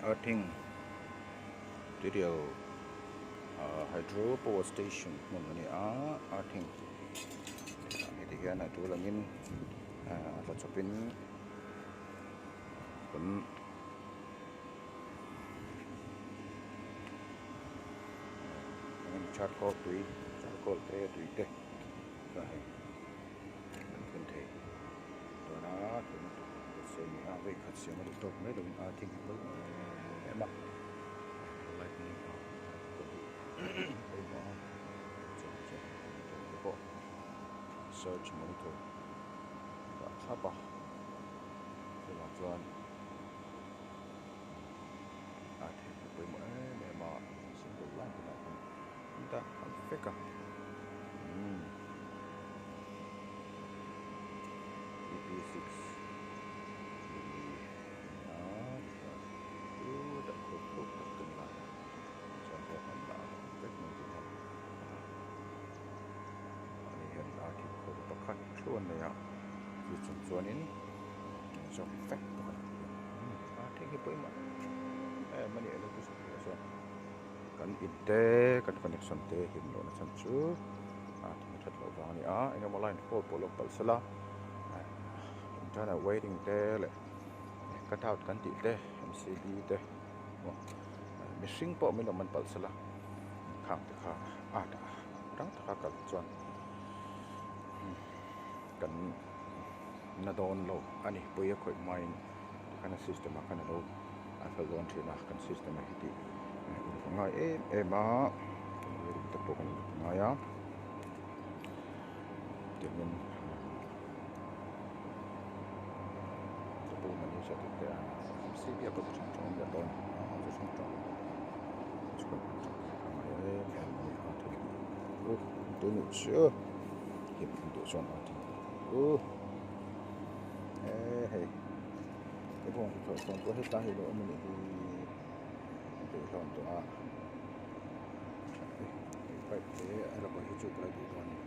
Earthing tuirial ah hydro power station hmun a ni a earthing heti hian a tul angin ah a tla chawpin kan charcoal tui charcoal te tui te chuan hei kan thun thei tuna tuna sawi ni a vei khat siam a duh tawk mai lovin a thing hi pawimawh em em a lightning a pawimawh a chuan chuan te pawh search monitor dah thlap a chuvang chuan a thing hi pawimawh em em a single line te lah hian an dah khalh vek a umm T P six a ni a chuan chutah khaw thuk tak te ni lai a chuan pawh an dah vek mai tih hian mahni hian a thil khawl pakhat thu an nei a chu chung chuanin an zawm vek bawk a ni a thil hi pawimawh em em a ni electricity ah chuan kan in te kan connection te hlim lohna chhan chu a thil that loh vang a ni a eng emaw line fault pawh lo palh sela internal wiring te leh cut out kan tih te m c b te mihring pawh min lo man palh sela khang te kha a dah rang taka kal chuan kan na dawn lo a ni pui a khawih hmain tikhan a system ah khan alo a fel dawn thin a kan system ah hi tih a ngai em em a wiring te pawh kan ngai a tiangin pipe te a rubber hi chu ka la duh dawn a ni.